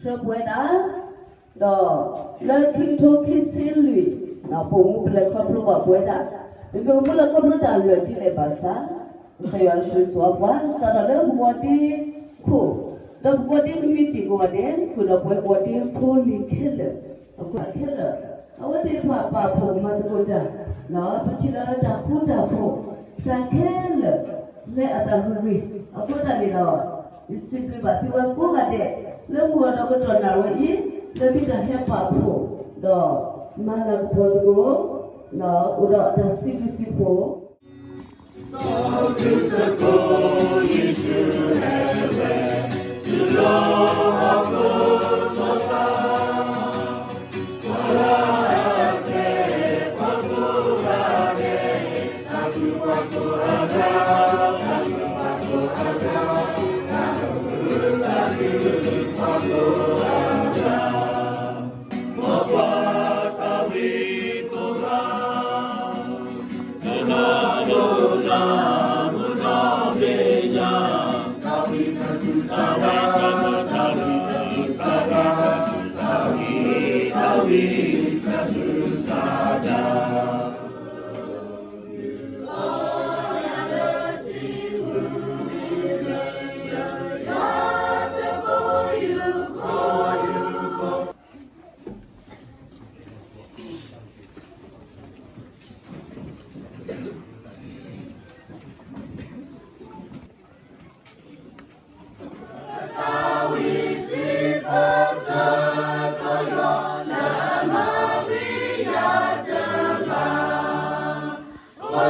ဆှၢပဝဲဒၣ်, ဒီးလၢခံကထိခံဆံလွံၢ်, ပအိၣ်မူပလဲၤခီဖျိဘၣ်ပဝဲဒၣ်, ပမ့ၢ်အိၣ်မူလၢခီဖျိတၢ်လၢာ်ဒ်လဲၣ်ဘၣ်ဆၣ်, ကစၢ်ယွၤဆိၣ်ဂ့ၤဆိၣ်ဝါပှၤ စးထီၣ်လၢပဝီတံခိၣ်, ဒီးပဝီတံကမံးတံာ်ကိးဂၤဒဲး, ဃုာ်ဒီးပဝဲပဝီတံဖိလံၤခဲလၢာ်, အဃိခဲလၢာ်, အဝဲသ့ၣ်တဖၣ်ပာ်ဖှိၣ်မၤသကိးတၢ်, ပထံၣ်လၢတၢ်ဃူတၢ်ဖိး, တၢ်ခဲလၢာ်, လၢအတၢ်ဂ့ၤဂ့ၤ, အဃိသတးန့ၣ်ဒီး, ယစံးဘျုးဘၣ်သုဝဲကိးဂၤဒဲး, လၢမုၢ်ဂီၤဒီးကတီၢ်နၣ်ရံၣ်အံၤ, လၢသုတၢ်ဟဲပာ်ဖှိၣ်, ဒီးမၤလၤကပီၤသကိး, အိၣ်ဒီးတၢ်စံးဘျုးစံးဖှိၣ် ယကသးဝံၣ်စံးပတြၢၤ တီယွၤလၢအမၤဂ့ၤ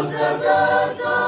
ယၤတဂ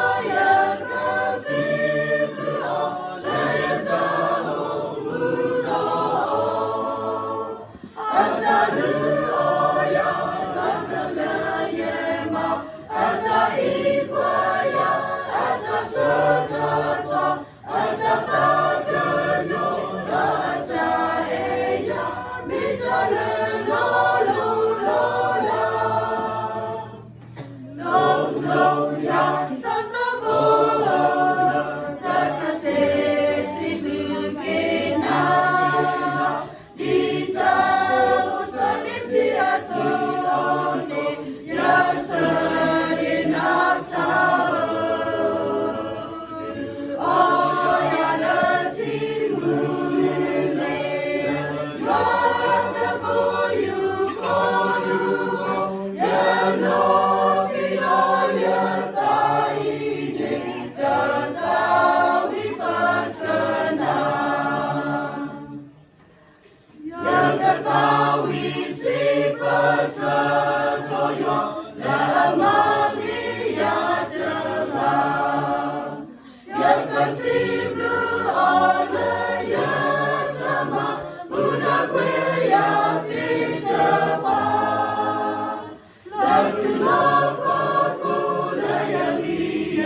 ၤ, ယကစံးဘျုးအီၤလၢယတၢ်မၤ မုၢ်နၤခွဲးယာ်သ့ၣ်တဖၣ် လၢစုလီၢ်ခီၣ်ခိၣ်လၢယဂံၢ်ယ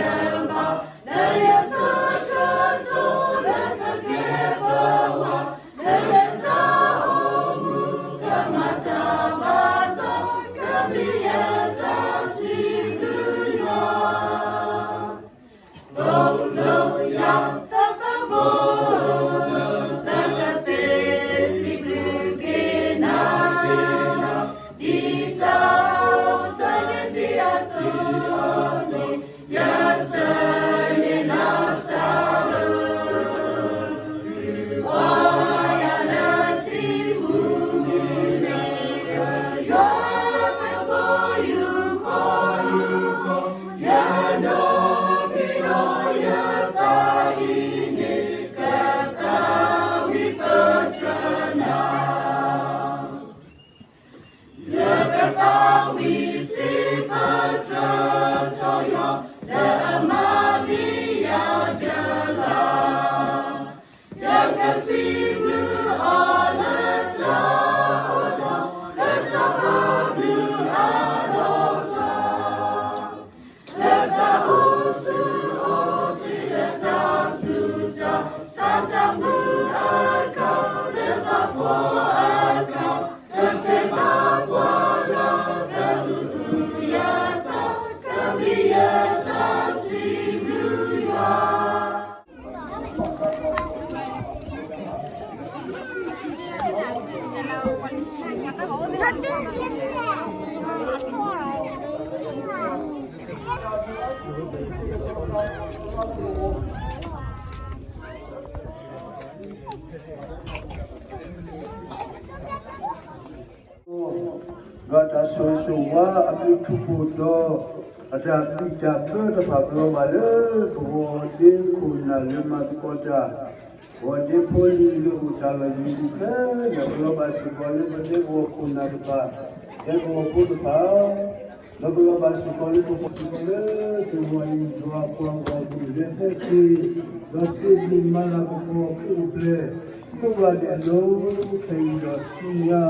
ဘါ, လၢယဆၢကတီၢ်လၢတၢ်ကဲပဝး, လၢယတၢ်အိၣ်မူကမၤတၢ်ဘၣ်သး, ကဘျံးယတၢ်စံးဘျုးယွၤ. သိၣ်လိယၤ စီၤသးဘိ, တၢ်ကသ့စံးဘျုးက့ၤနၤ, ဒ်တၢ်အိၣ်ဆၢန့ၢ်တံၢ်အသိးန့ၣ်, ယဆၢန့ၢ်နၤစၢ်ဧၢ, အီယၤလၢထံမူန့ၣ်, ယွၤတဘိယူၢ်ဃီယူၢ်ဃီ, ယဒိးပံၤဒီးယသးအံၤန့ၣ်, ကသးဝံၣ်ပတြၢၤနၤ. ယကသးဝံၣ်စံးပတြၢၤ တီယွၤလၢအမၤဂ့ၤယၤတဂၤ, ယကစံးဘျုးအီၤလၢတၢ်အိၣ်ဒီး လၢတၢ်ဘၣ်ဘျုးအလီၢ်စၢ်, လၢတၢ်အိၣ်ဆူၣ်အိၣ်ချ့ လၢတၢ်ဆူးတၢ်ဆါ တၢ်မုာ်အခါ လၢတၢ်ဖှီၣ်အခါ, တၢ်တဲဘၣ်ပှၤလၢ ကဟုကယာ်သး ကဘျံးယတၢ်စံးဘျုးယွၤ. ဒီးတၢ်ဆိၣ်ဂ့ၤဆိၣ်ဝါ အဘျုးထူးဖှိၣ်ဒီး အတၢ်ပျံၤတၢ်ဖုးတဖၣ် ပလီၤဘၣ်လၢ ပဂီၢ်ဒ့ခိၣ်နၢ်လၢမၤသကိးတၢ်, ဂီၢ်ဒ့ဖိလံၤလၢအိၣ်တၢ်လီၢ်ယံၤဒုးခဲလၢာ် ပလီၤဘၣ်စ့ၢ်ကီးလၢပဒဲကဝီၤခိၣ်နၢ်တဖၣ်, ဒဲကဝီၤဖိတဖၣ် ဒီးပလီၤဘၣ်စ့ၢ်ကီးလၢပပှၤစ့ၢ်ကီးလၢ တဂီၤအံၤ ယွၤပှၤဂီၢ်မုၢ်လၢဟဲက့ၤ ဒီးစံးဘျုးမၤလၤကပီၤအိၣ်ဖျဲၣ် ကိးဂၤဒဲးအလိၤ ခဲအံၤဒီးဆူညါ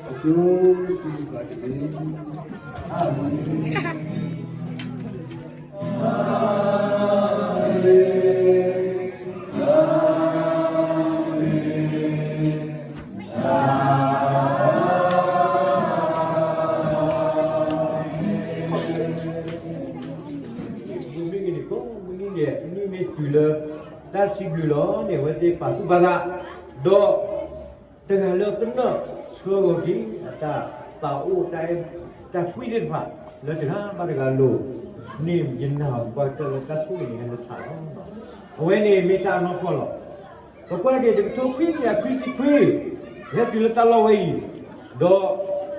အသိး စံးဘျုးဘၣ်တက့ၢ်. အၤမ့ၣ်. မ့ၢ်ဂ့ၤန့ၣ် ကိးမုၢ်နံၤဒဲး မ့ၢ်မ့ၢ်တုၤလၢ တၢ်စံးဘျုးလီၤန့ၣ် အဝဲသ့ၣ်ပာ်သူၣ်ပာ်သး, ဒီး တဂၤလၢကနၢၣ်ဆှၢဂီၤက့ၤ အတၢ်သးအိၣ်တၢ်အဲၣ်တၢ်ကွံသ့ၣ်တဖၣ် လၢတဂၤဘၣ်တဂၤလိၤန့ၣ် ယနာ်အီၤသပှၢ်ကတၢၢ်လၢတၢ်ဆိၣ်ဂ့ၤန့ၣ် ဟဲလၢထးလီၤ. အဝဲန့ၣ်မ့ၢ်တၢ်အနီၢ်ကီၢ်လီၤ. ပကွၢ်က့ၤတကထိခွံကယၤခွံဆံခွံ ဟဲတုၤလၢတၢ်လီၢ်ဝဲအံၤ, ဒီးယ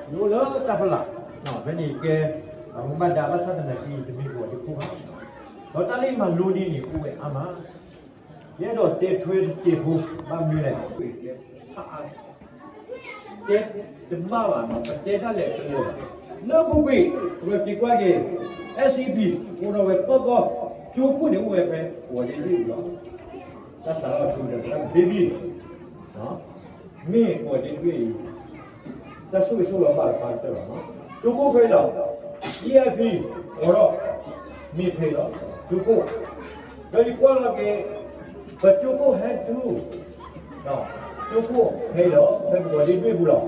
အိၣ်လၢတၢ်ဖီလာ်, ဖဲန့ၣ်ယကဲ အမူဘၣ်ဒါဘၣ်ဆၣ်သနာ်က့ တမ့ၢ်ပှၤဒ့ဖိဘၣ်, ဒီးတၢ်လၢယမၤလိန့ၢ်န့ၣ် အိၣ်ဝဲအါမး ယအဲၣ်ဒိးတဲထွဲတစဲးဖိ ဘၣ်မနုၤလဲၣ်, တဲတဘၣ်ဘၣ်နီၤ, ပတဲတၢ်လဲၤတလၢာ်ဘၣ်. လၢပူၤကွံာ် ပက့ၤကွၢ်က့ၤ SEP အိၣ်ထီၣ်ဝဲသီသီ, ကၠိခိၣ်န့ၣ်အိၣ်ဝဲဖဲ ပဂီၤဒ့တဘ့ၣ်အံၤလီၤ. တၢ်စးထီၣ်ဆိဒီး ပတၢ် baby မ့ၢ်ပဂီၤဒ့တဘ့ၣ်အံၤ တၢ်ဆိၣ်ဂ့ၤဆိၣ်ဝါဘၣ်တဖၣ်ကတၢၢ်လီၤ. ကၠိခိၣ်ဖဲအံၤလီၤ. အံၤ အဖံ အိၣ်ဒီး မ့ၢ်ဖဲအံၤလီၤ ကၠိခိၣ်, ဒီးယကွၢ်လီၤက့ၤ ပကၠိခိၣ်ဟဲထူ, ကၠိခိၣ်ဖဲအံၤလီၤ ဖဲပဂီၤ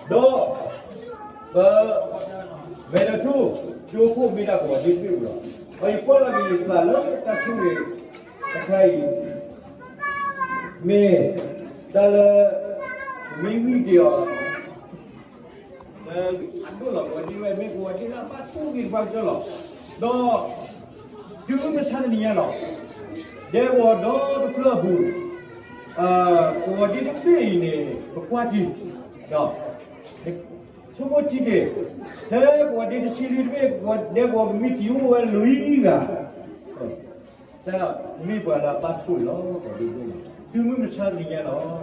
ဒ့တဘ့ၣ်ပူၤလီၤ. ဒီး ပ မဲထူ ကၠိခိၣ်မ့ၢ်ဒၣ်ပဂီၤဒ့တဘ့ၣ်ပူၤလီၤ. ဒီးယကွၢ်လီၤက့ၤယသးလၢတၢ်ဆိၣ်ဂ့ၤတခါအံၤ မ့ၢ်တၢ်လၢ မ့ၢ်ဂံၢ်က့ၤအီၤ အဒိၣ်လီၤ ပဂီၤဒ့ဝဲ မ့ၢ်ပဂီၤဒ့လၢအဘၣ်ဆိၣ်ဂ့ၤတဖၣ်ကတၢၢ်လီၤ. ဒီး တုၤမုၢ်မဆါတနံၤညါလီၤ. ဒဲကဝီၤဒီတဖျၢၣ်အပူၤ ပဂီၤဒ့တဘ့ၣ်အံၤန့ၣ် ပကွၢ်က့ၤ ဒီး ဆိကမိၣ်ထံက့ၤ ဖဲပဂီၤဒ့တဆံလွံၢ်တဘ့ၣ် ဒဲကဝီၤမ့ၢ်က့ၤအိၣ်ဝဲလွံၢ်ဂၤ တၢ်မ့ၢ်ပှၤလၢအဘၣ်ဆိၣ်ဂ့ၤလီၤ ပဂီၤဒ့တဘ့ၣ်န့ၣ် တုၤမုၢ်မဆါတ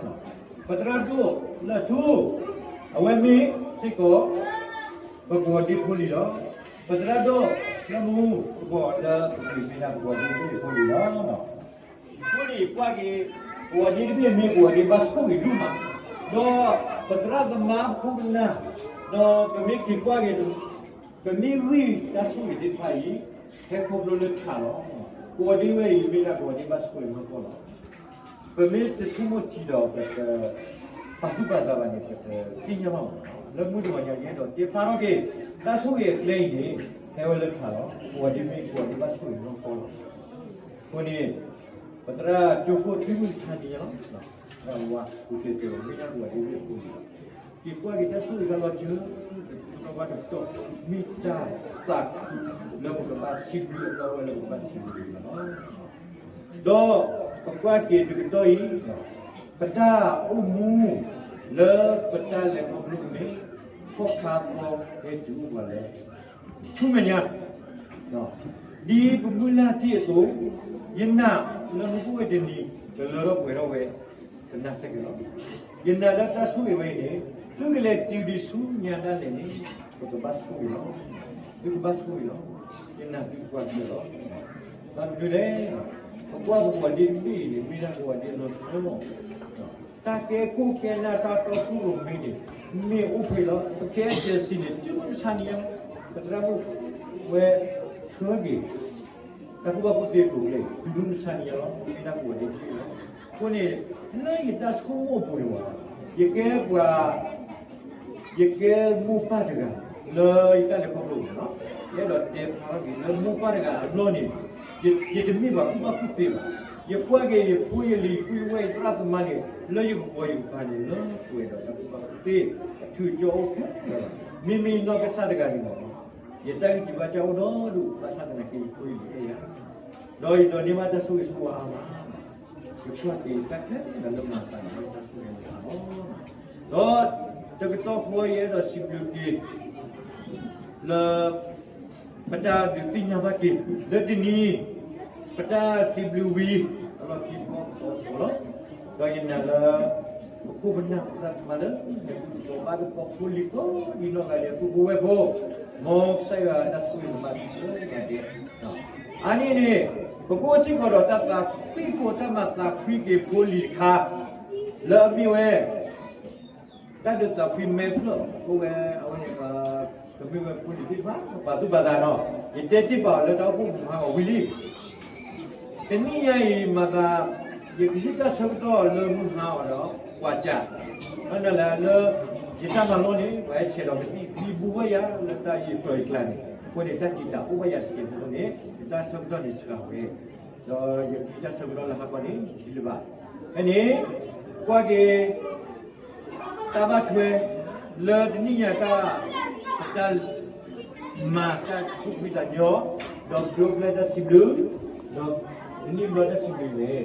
နံၤညါလီၤ. ပသရၣ်ဒိၣ်လၢၢ်ထူ အဝဲမ့ၢ်စ့ၢ်ကီး ပပဂီၤဒ့ဖိလံၤလီၤ. ပသရၣ်ဒိၣ်လၢမူ ပဂီၤလၢပပှ့ၤမ့ၢ်ဒၣ်ပဂီၤဒ့ဖိလံၤလီၤ. အဃိန့ၣ် ကွၢ်က့ၤ ပဂီၤဒ့တဘ့ၣ်မ့ၢ်ပဂီၤဒ့ဘၣ်ဆိၣ်ဂ့ၤဒိၣ်မး, ဒီးပသရၣ်သမါပခိၣ်ပနၢ် ဒီးပမ့ၢ်က့ၤကွၢ်က့ၤ ပမ့ၢ်ဂံၢ်တၢ်ဆိၣ်ဂ့ၤသ့ၣ်တဖၣ်အံၤ ဟဲခီဖျိလၢထးလီၤ. ပဂီၤဒ့ဝဲအံၤ မ့ၢ်ဒၣ်ပဂီၤဒ့ဘၣ်ဆိၣ်ဂ့ၤနီၢ်ကီၢ်လီၤ. ပမ့ၢ်တဆိကမိၣ်ထံဒီး ပတပာ်သူၣ်ပာ်သးဘၣ်န့ၣ် ပတသ့ၣ်ညါဘၣ်မး. လၢမုၢ်တဂီၤညါ ယအဲၣ်ဒိးတဲဖျါထီၣ်က့ၤ တၢ်ဆိၣ်ဂ့ၤအကျဲအံၤန့ၣ် ဟဲဝဲလၢထးလီၤ. ပဂီၤဒ့မ့ၢ်ပဂီၤဒ့ဘၣ်ဆိၣ်ဂ့ၤနီၢ်ကီၢ်လီၤ. အဃိန့ၣ် ပသရၣ်ကၠိခိၣ် တုၤမုၢ်မဆါတနံၤညါလီၤ. ဝဲ ပူၤတဲတဲ မ့ၢ်ဒၣ်ပဂီၤဒ့မ့ၢ်အဃိန့ၣ်လီၤ. က့ၤကွၢ်က့ၤတၢ်ဆိၣ်ဂ့ၤတၢ်လီၤစၢၤ တဘျီဘၣ်တဘျီ မ့ၢ်တၢ်သးခုလၢပကဘၣ်စံးဘျုးအသီဝဲလၢပကဘၣ်စံးဘျုးလီၤ. ဒီးပကွၢ်က့ၤတကတီၢ်အံၤ ပတၢ်အိၣ်မူ လၢပတၢ်လဲၤခီဖျိမ့ၢ် ခီၣ်ခါသီဟဲတုၤအိၣ်ပှၤလၢ ဆူမဲာ်ညါ ဒ်ပမုၢ်လၢ်ထံအသိး ယနာ်လၢမူခိၣ်ဝဲတနံၤ ကလၢထီၣ်ပှဲၤထီၣ်ဝဲ ကနၣ်စဲက့ၤလီၤ. ယနာ်လၢတၢ်ဆိၣ်ဂ့ၤဝဲအံၤန့ၣ် သုကလဲၤတုၤဒံးဆူညါဒၣ်လဲာ်န့ၣ် ပကဘၣ်ဆိၣ်ဂ့ၤလီၤ. သုကဘၣ်ဆိၣ်ဂ့ၤလီၤ. ယနာ်သုကကွၢ်က့ၤလီၤ. ဘၣ်မနုၤလဲၣ်, ပကွၢ်ပဂီၤဒ့တဘ့ၣ်အံၤန့ၣ် မ့ၢ်ဒၣ်ပဂီၤဒ့လီၤဆီလီၤ. တၢ်ကဲခိၣ်ကဲနၢ်တၢ်တီခိၣ်ရိၣ်မဲန့ၣ် မ့ၢ်အိၣ်ဖဲလီၤ. ပကဲစဲးစံးန့ၣ် တုၤမုၢ်မဆါတနံၤညါလီၤ. ပသရၣ်မုၣ်ဝဲဆှၢက့ၤ တၢ်ကူၣ်ဘၣ်ကူၣ်သ့အကျိၤအကျဲ တုၤမုၢ်မဆါတနံၤညါလီၤ. မ့ၢ်ဒၣ်ပဂီၤဒ့တဘ့ၣ်လီၤ. အဃိန့ၣ် လၢယတၢ်ဆိကမိၣ်အပူၤန့ၣ်ဝဲ ယကဲပှၤ ယကဲမိၢ်ပၢ်တဂၤ လၢယတၢ်လဲၤခီဖျိမ့ၢ်နီၤ, ယအဲၣ်ဒိးတဲဖျါထီၣ်က့ၤ လၢမိၢ်ပၢ်တဂၤအလီၢ်န့ၣ် ယတမ့ၢ်ပှၤကူၣ်ဘၣ်ကူၣ်သ့ဘၣ်. ယကွၢ်က့ၤယဖိယလံၤ ယပုၢ်ယဝဲၢ် ယသရၣ်သမါန့ၣ် လၢယကပိာ်ယကပၤန့ၣ် လၢပှဲၤဒီးတၢ်ကူၣ်ဘၣ်ကူၣ်သ့ အထူးအကၠိအိၣ်ဖဲ မ့မ့ၢ်နီၢ်ကစၢ်တဂၤန့ၣ်လီၤ. ယတၢ်ဂံၢ်စၢ်ဘါစၢ်အိၣ်ဒီဒူၣ် ဘၣ်ဆၣ်သနာ်က့ ယဖိယလံၤအဲၣ်ယၤ ဒီးယဒိးန့ၢ်ဘၣ်တၢ်ဆိၣ်ဂ့ၤဆိၣ်ဝါအါမး ယကွၢ်က့ၤတၢ်ခဲလၢာ်လၢမၤသးန့ၣ် တၢ်ဆိၣ်ဂ့ၤမၤသးလီၤ. ဒီးတကတီၢ်ဖိယအဲၣ်ဒိးစံးဘျုးက့ၤ လၢ ပတၢ်ဒုးသ့ၣ်ညါဘၣ်က့ၤ လၢတနံၤ ပတၢ်စံးဘျုးဝံၤ အလီၢ်ခံပကီၢ်သကိးလီၤ. ဒီးယနာ်လၢ ပခိၣ်ပနၢ်ပသရၣ်သမါလၢ ယကူၣ်သကိးဘၣ်သကိးဖိလံၤကိးဒံနီၢ်ဂၤဒဲး ပုၢ်ဖိဝဲၢ်ဖိ မ်ကစၢ်ယွၤတၢ်ဆိၣ်ဂ့ၤကမၤသကိးဂၤဒဲး အါန့ၢ်န့ၣ် ပကအိၣ်စ့ၢ်ကီးဒီးတၢ်သးဖှံဖိ တၢ်မၤသးဖှံက့ၤဖိလံၤတခါ လၢအမ့ၢ်ဝဲ တၢ်ဒုးသးဖှံမဲဖျၢၣ် အိၣ်ဝဲအဝဲန့ၣ် ကမ့ၢ်ဝဲဖိလံၤသ့ၣ်တဖၣ် ပာ်သူၣ်ပာ်သးနီၤ ယတဲတ့ၢ်ပာ်အီၤလၢတၢ်အိၣ်ဖှိၣ်ပူၤမးအီၤဝံၤလံ တနံၣ်ညါအံၤမၤသး ယကဟ့ၣ်တၢ်ဆၢကတီၢ်လၢမုၢ်ဟါအီၤဒီး ပှၤကး ဘၣ်နၤလၢ ယတၢ်မၤလိန့ၣ် ပှၤဟဲဆဲးဒီးကသံၣ် ကသံၣ်ဘူဝဲယၤလၢတၢ်ယံာ်ကျီၤယံာ်ကျါန့ၣ် အဃိန့ၣ် တၢ်တံာ်တာ်အိၣ်ဝဲယၤတစဲးဖိန့ၣ် ယတၢ်ဆၢကတီၢ်န့ၣ်စှၤဝဲ ဒီးယကဟ့ၣ်တၢ်ဆၢကတီၢ်လၢဟါခီန့ၣ် ထံလၢၤဘၣ် ဖဲန့ၣ် ကွၢ်က့ၤ တၢ်ဘၣ်ထွဲ လၢတနံၣ်ညါတၢ် တၢ် မၤတၢ်ကူၣ်ဖှံသးညီ ဒီးကျိၤကျဲတၢ်စံးဘျုး ဒီးတနံၣ်ဘျီတၢ်စံးဘျုးန့ၣ်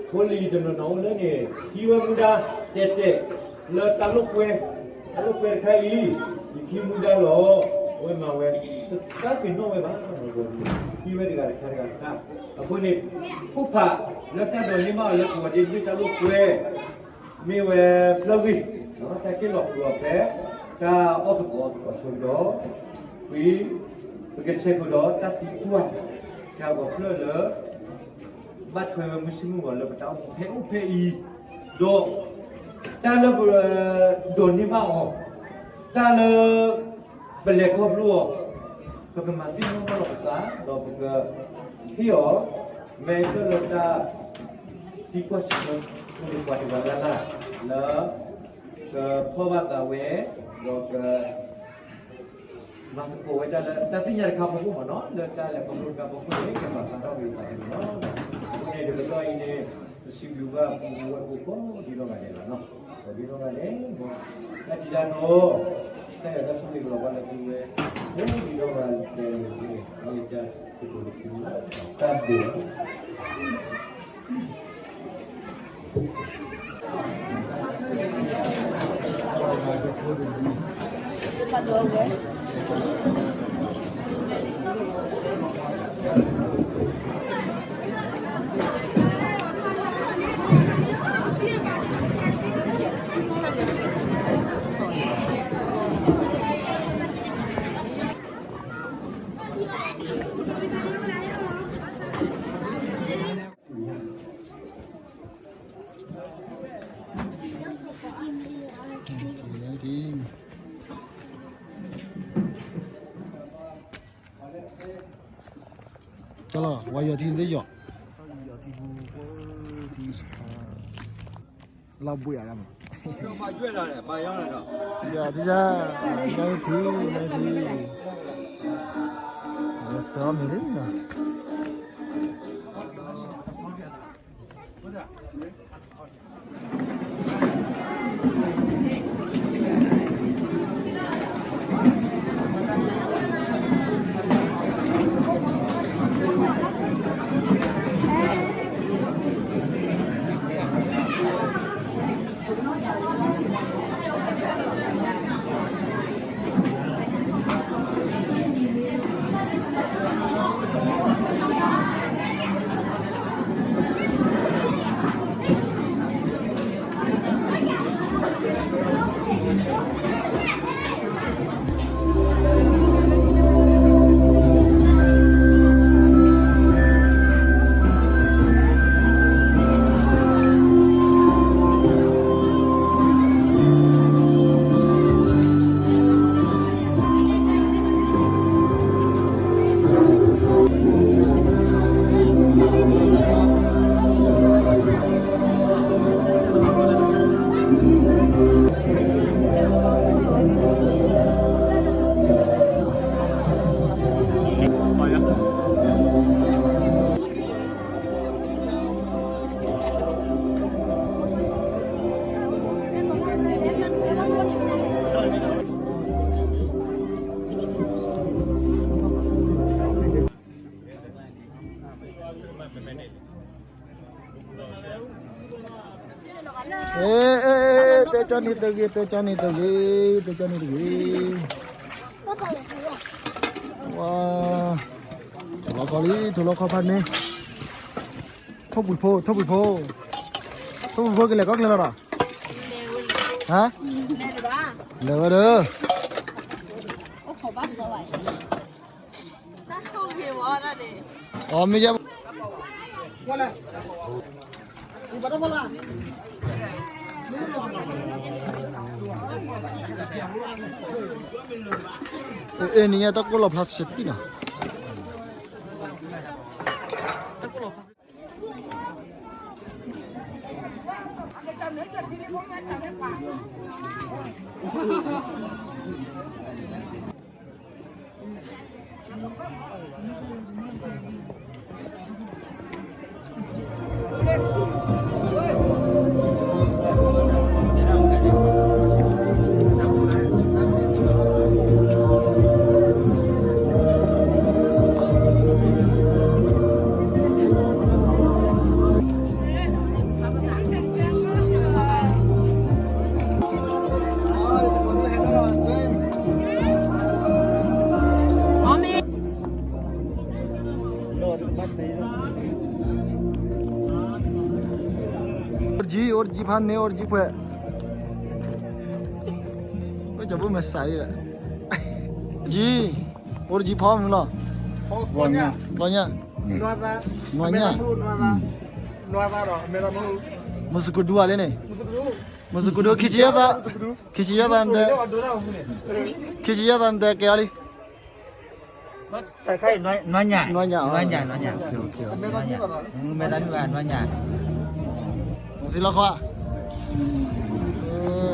ဖိလံၤတနီၤနီၤအိၣ်လၢန့ၣ် ဟံးဝဲမူဒါ တဲာ်တဲာ် လၢတၢ်လိာ်ကွဲ တၢ်လိာ်ကွဲတခါအံၤ ယဟံးမူဒါလီၤ အဝဲမၤဝဲ တသးပ့ၤနီၣ်ဝဲဘၣ် ဟံးဝဲတဂၤတခါတဂၤတခါ အဃိန့ၣ် ခိၣ်ဖးလၢတၢ်ဒိးန့ၢ်ဘၣ်အီၤလၢပဂီၢ်ဒ်မ့ၢ်တၢ်လိာ်ကွဲ မ့ၢ်ဝဲဖျၢၣ်ဂံၢ် တၢ်က့ၢ်လီၤပှီၤဖဲ တၢ်အီၣ်သကိးသကိးဆိဒီး ဝံၤ ပကဆဲးကျိးဒီးတၢ်သံကွၢ် ဆှၢဂီၤဖျၢၣ်လၢ ဘၣ်ထွဲဝဲမုၢ်ဆ့ၣ်မုၢ်ဂီၤလၢပတၢ်အိၣ်မူဖဲအိၣ်ဖဲအံၤ ဒီး တၢ်လၢပ ဒိးန့ၢ်ဘၣ်အီၤ တၢ်လၢ ပလဲၤခီဖျိအီၤ ပကမၤသ့ၣ်နီၣ်ဘၣ်လီၤပသး ဒီးပက ဟ့ၣ်အီၤ မဲဖျၢၣ်လၢတၢ် သံကွၢ်ဆၢ ဖိလံၤပှၤတဂၤလၢ်လၢ် လၢ ကဖီၣ်ဘၣ်သးဝဲ ဒီးက မၤသကိးဝဲဒၣ်လၢ တၢ်သ့ၣ်ညါတခါဖီခိၣ်မ့ၢ်နီၤ လၢတၢ်လဲၤခီဖျိတခါဖီခိၣ်န့ၣ် ကမၤသးထီၣ်ဂ့ၤသးတမံၤလီၤ. အဃိန့ၣ် တကတီၢ်အံၤန့ၣ် ပစံးဘျုးဘၣ်ပဝဲၢ်ကိးဒံနီၢ်ဂၤဒဲးလီၤနီၤ ကိးဒံနီၢ်ဂၤဒဲး တၢ်ထံၣ်တၢ်နီၤ ကစၢ်ယွၤတၢ်ဆိၣ်ဂ့ၤကလီၤဘၣ်လၢသုဝဲ ကိးဒံနီၢ်ဂၤဒဲးန့ၣ် အဝဲတၢ်ကတိၤလၢခံလီၤ တၢ်ဘျုး ကလီၤ ဝါယီၤထံသ့ၣ်ယီၤ လီၤဘှံးအါမး ယီၤထံယါ နထံ နထံ ဆၢအီၤမ့ၢ်လံနီၤ တဲကၠီန့ၣ်တဂ့ၤ, တဲကၠီန့ၣ်တဂ့ၤ, တဲကၠီန့ၣ်တဂ့ၤ. ဝါ, ထိၣ်လီခီလံ, ထိၣ်လီခီဖးန့ၣ်. ထိၣ်ပှံၤဖိ, ထိၣ်ပှံၤဖိ, ထိၣ်ပှံၤဖိကလဲၤကီၢ်ကျဲလီၤဒီး. ဟါ, လဲၤဝဲဒီး. အီ မ့ၢ်ယါ အဲ နံၤညါတၢ်ကိၢ်လီၤဖျါစဲးပံနီၤ. အိၣ်တကံၢ် အိၣ်တကံၢ်ဖးန့ၣ် အိၣ်တကံၢ်ဖဲ အိၣ်ကၠီဘိမဲာ်စးအံၤလီၤ. ကံၢ်, အိၣ်တကံၢ်ဖီမုၢ်လီၤ. လီၤညါ, နွၤညါ, မုၢ်စကူဒူဧါလံန့ၣ်, မုၢ်စကူဒူ ခံဆံယဲၢ်သး, ခံဆံယဲၢ်သး, ခံဆံယဲၢ်သးနတဲကဲအီၤလံ. နွၤညါ, နွၤညါ, နွၤညါ, မဲာ်သးနုာ်ဘၣ် နွၤညါ, သ့လီၤခီ,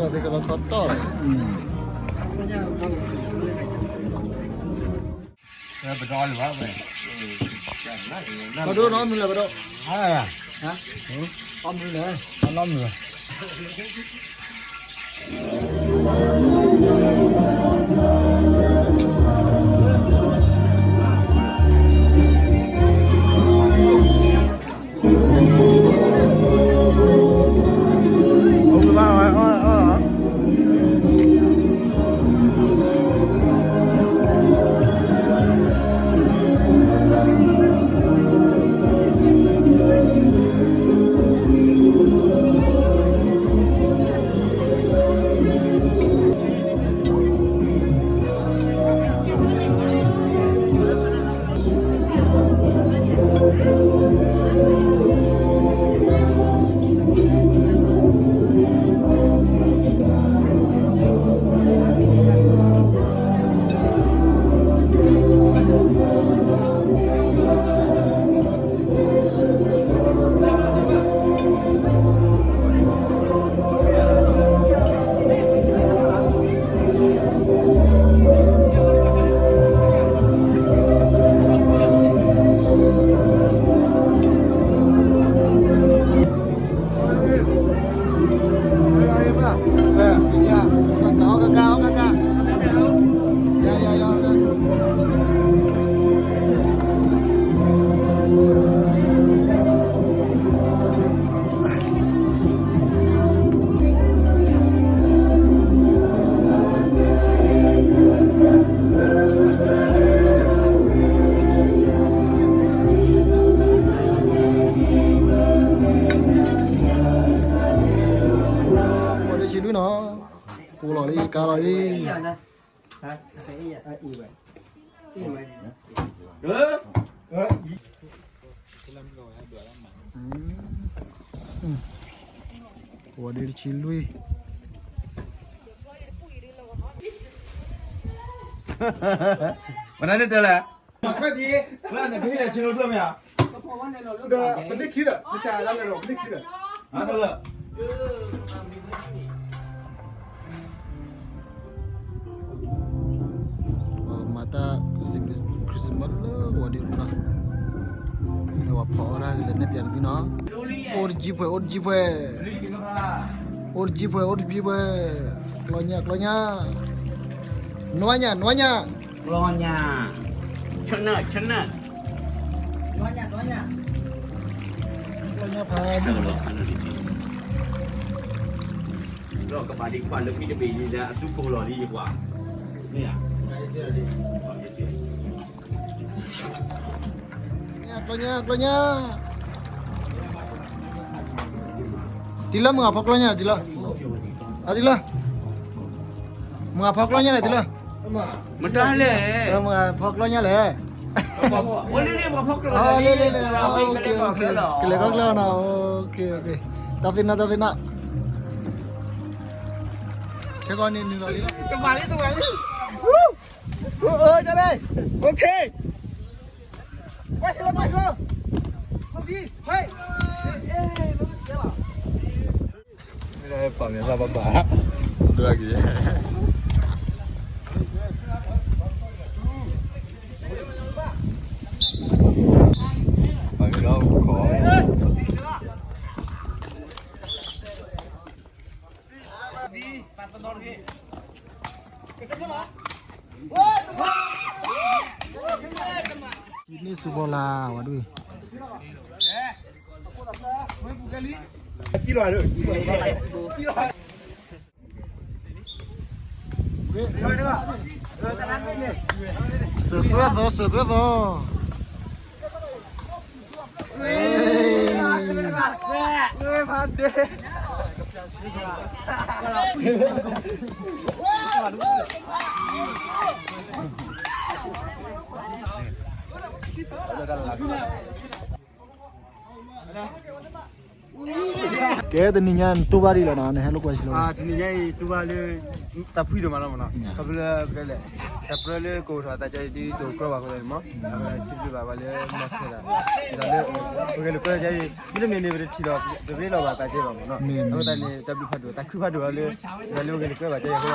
သ့လီၤခီတီၢ်လီၤ. ပဒိၣ်နီတမံၤလၢၤ ပဒိၣ်, အီၣ်မနုၤလဲၣ်, အီၣ်မနုၤလဲၣ်. ပှၤဒ့ဆံလွံၢ်နီၤ, ပူၤလီၤလံ ကါလီၤလံ. ပှၤဒ့တဆံလွံၢ်, ပနၢ်န့ၣ်တဲလဲၣ်. ခါဒံး, လၢနကဟ့ၣ်လၢဆ့လိဖျၢၣ်မ့ၢ်ဧါ, ဒီးပန့ၢ်ခံဒီး နကလၢလီၤ ပန့ၢ်ခံဒီး, ဟါ, မၤတၢ်စံးဘျုး Christmas လၢကဝီၤဒံးရူၢ်နီၤ, လဲၤဝဲဖီအီၣ်ဒၣ်ကလဲၤနဲၣ်ပၠးတသ့နီၤ, အိၣ်တကံၢ်ဖှဲး အိၣ်တကံၢ်ဖှဲး, အိၣ်တကံၢ်ဖှဲး အိၣ်တကံၢ်ဖှဲး, ကျီညၣ် ကျီညၣ်, နွါညၣ် နွါညၣ်, ကျီညၣ်, ဆနၢၣ် ဆနၢၣ်, နွါညၣ် နွါညၣ်, ကျီညၣ်ဖးဒိၣ်, ဒီးကဘၣ်ဒံးခွါလၢဖံတဘ့ၣ်လံလၢအသူကိးလီၤလံယကွၢ်, မ့ၢ်ဧါ, ကျိညါ ကျိညါ, တုၤလၢမုၢ်ဂၢ်ဖီကျိညါတုၤလၢ, အတုၤလၢ, မုၢ်ဂၢ်ဖီကျိညါလဲၣ်တုၤလၢ, မတၤလဲၣ်, မုၢ်ဂၢ်ဖီကျိညါလဲၣ်, လ့လ့လ့, ကလဲၤခီကျၢၢ်နီၤ, တၢ်သ့ၣ်နီၣ် တၢ်သ့ၣ်နီၣ်, ခဲကီန့ၣ်နုာ်လီၤလံ, တမၤလံ တမၤလံ, တၢ်လဲၣ်, ကွၢ်ဆ့လီၤ ကွၢ်ဆ့လီၤ, ဟဲ, ပာ်မဲာ်သၣ်ဘၣ်ဘၣ်, ဒွဲက့ၤ, ပာ်မဲာ်ဒီးခိး န့ၢ်စူဘီလၢ်ဝဲဒၣ်, စၢၤသွဲၣ်သီ စၢၤသွဲၣ်သီ, ကဲ တနံၤညါနတူၢ်ဘၣ်ဒ်လဲၣ်နီၤ, နဟဲလိာ်ကွဲဆံလီၤ, တနံၤညါအံၤတူၢ်ဘၣ်လၢ တၢ်ဖှံဒိၣ်မးလီၤမးနီၤ, ခီဖျိလၢလဲၣ်, တၢ်ပြၢလၢကအိၣ်ထီၣ်အသးကဲအံၤဒ်တအိၣ်ကြၢးဘၣ်အဃိသတးန့ၣ်မး, စံးဘျုးဘၣ်ဝဲလၢမၤစၢၤတၢ်, ဒီးလၢ ပဂဲၤလိာ်ကွဲကဲအံၤ ဒ်တမ့ၢ်န့ၣ် ပတထံၣ်လီၤ ပတရ့လိာ်ဘၣ်သးကဲဘၣ်မးနီၤ, အဃိသတးန့ၣ် တၢ်ဘျုးဖးဒိၣ် တၢ်ခုဖးဒိၣ်လီၤလၢ ဒီးလၢပဂဲၤလိာ်ကွဲဘၣ်ကဲအံၤအ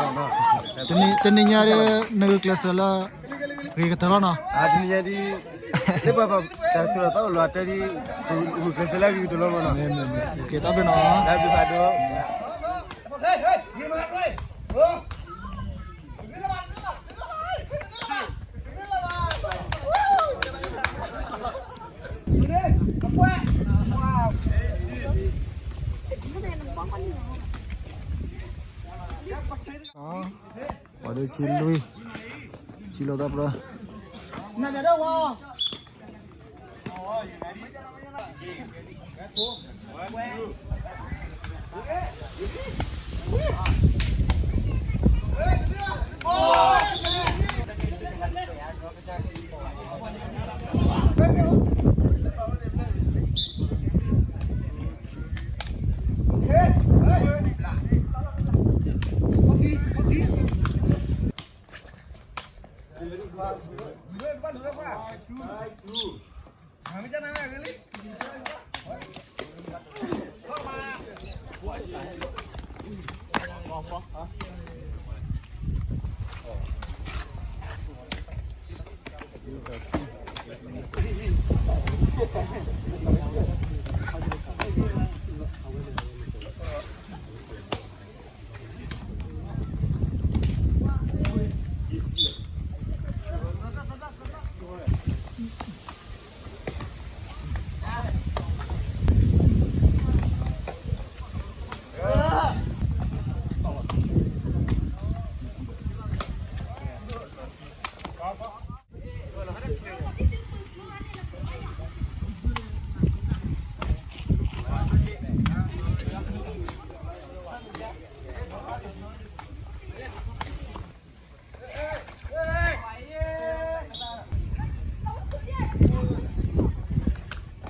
ဃိလီၤမးနီၤ, တနံၤညါဒီး နဂုာ်ကျဲးစၢးလၢ ဂ့ၤကတၢၢ်လီၤနီၤ, တနံၤညါဒ် လၢပှၤတၢ်ကတိၤတၢ်အိၣ်လီၤတဲဒ် ဂုာ်ကျဲးစၢးလၢအဂ့ၤကတၢၢ်လီၤမးနီၤ, တၢ်ဘျုးဖးဒိၣ်. ပှၤဒိး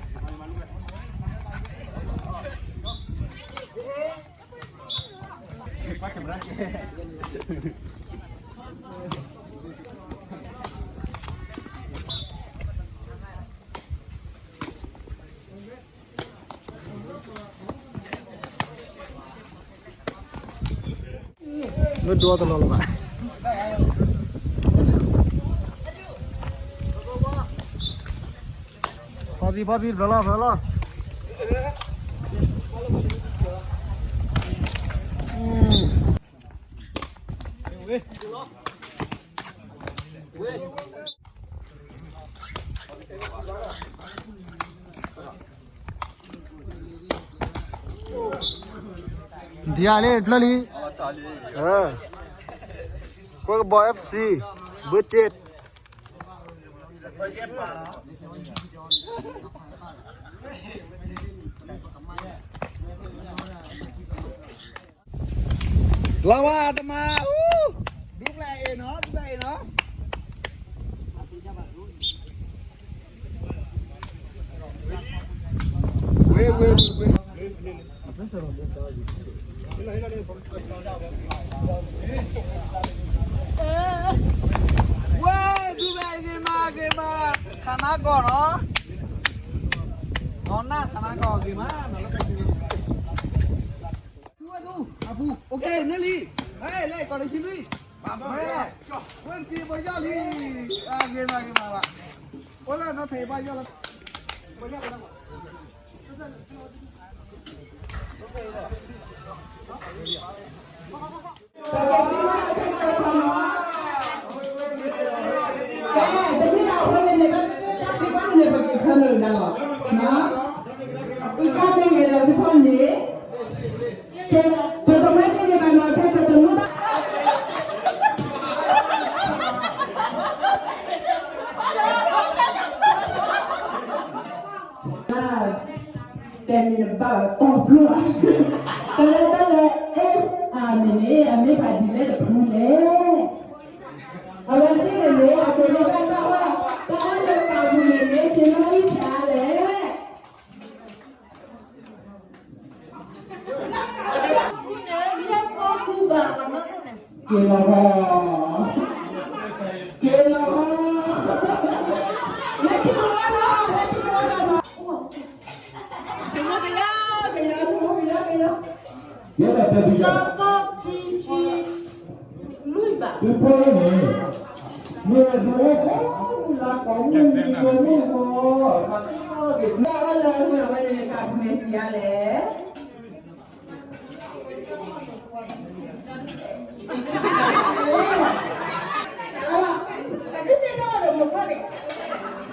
ဆံလွံၢ်, ဆံလိာ်သးပျၢၤ.မ့ၢ်ဒိတလီၤလၢၤဘၣ်. ဖီသံ ဖီသံ ဖျၢၣ်လီၤ ဖျၢၣ်လီၤ. ဒ်အလံ တဖျၢၣ်လံ. ကွဲကဘီ F C ဘုစ့ လီၤဝါတမၤ ဒူပျၢ်အ့ၣ်နီၤ ဒူပျၢ်အ့ၣ်နီၤ ဝ့ၢ်ဝ့ၢ်ဝ့ၢ်ဝ့ၢ် ဝဲ ဒူဝဲ ဂ့ၤမး ဂ့ၤမး ထးနါကီၢ်နီၤ နီၢ်နၢ်ထးနါကီၢ် ဂ့ၤမး နလၢကဆံ သူဝဲသူ အပူၤ OK န့ၢ်လံ ဟဲ လဲၤ ကီၢ်တဆံလွံၢ် ဝဲ ဝဲက့ၤပယီၤလံ အဂ့ၤမး ဂ့ၤမးဘၣ် အိၣ်လၢနီၢ်ဖဲပယီၤလီၤ ပယီၤလီၤ တဲမ့ၢ်နဘၣ်တီပျိၢ်ဧါ တၢ်လၢတၢ်လၢ S R န့ၣ်န့ၣ် အမ့ၢ်ပှၤဒ်လဲၣ်တဖုလဲၣ် အဝဲသ့ၣ်န့ၣ်န့ၣ် အကဲန့ၣ်တၢ်တၢ်အီၣ် တၢ်အီၣ်လၢပာ်ပူၤန့ၣ်န့ၣ် က့ၤလီၤအံၣ်ဆါလဲၣ် က့ၤလီၤဂီၤ က့ၤလီၤဂီၤ လၢခံကဝီၤလီၤ လၢခံကဝီၤလီၤ ဆိကမိၣ်ကယၤ ကယၤ ဆိကမိၣ်ကယၤ ကယၤ ယဲဒၣ်တဲဘုယၤ သီသီခံဆံလွံၢ်ဘး ဒုးဖိလၢန့ၣ် မ့ၢ်ဝဲဒၣ်လၢ မုၢ်လၢ်ကီးမုၢ်လံၤကီးမုၢ်ဂီၤ လၢအလၢအဝဲန့ၣ် ကမဲာ်သံယါလဲၣ်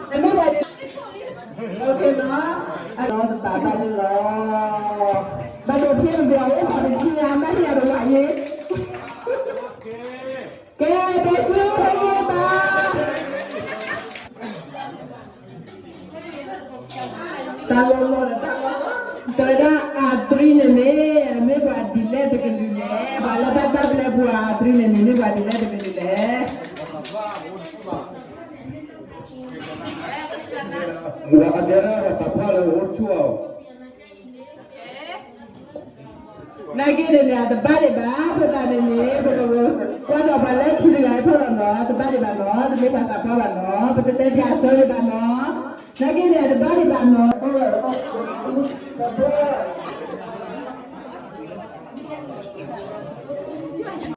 အမ့ၢ်ဝဲဒၣ် OK နီၤ အလီၤတဘၣ်ဘၣ်န့ၣ်လီၤ ဘၣ်ဒိးဖျဲးမ့ၢ်ဘၣ်အိၣ်ခီၣ်တဆံညါ ဘၣ်ဟံၣ်အတဝးယ့ ကဲ တၢ်ဆူၣ်ဟဲက့ၤဘၣ် တၢ်လီၤလီၤဒီးတၢ်လီၤလီၤ တဲဝဲဒၣ် R three န့ၣ်န့ၣ် မ့ၢ်ပှၤဒ်လဲၣ်တကလုာ်လဲၣ် ပှၤလၢဘၣ်တၢ်ပျဲပူၤ R three န့ၣ်န့ၣ် မ့ၢ်ပှၤဒ်လဲၣ်တကလုာ်လဲၣ် ပှၤအကဲဒၣ်ပှၤသးပှၢ်လၢအိၣ်ဆူၣ်အီၤ နာ်က့န့ၣ်န့ၣ် အတဘၣ်ဒံးဘၣ် ဖိသၣ်န့ၣ်န့ၣ် ပကကွၢ်ဒီးပှၤလၢခံတဂၤအထီၣ်လီၤနီၤ တဘၣ်ဒံးဘၣ်နီၤ တမ့ၢ်ပှၤသးပှၢ်ဘၣ်နီၤ ပတတဲပၠးအဆၢဒံးဘၣ်နီၤ နာ်က့န့ၣ် အတဘၣ်ဒံးဘၣ်နီၤ တဘၣ်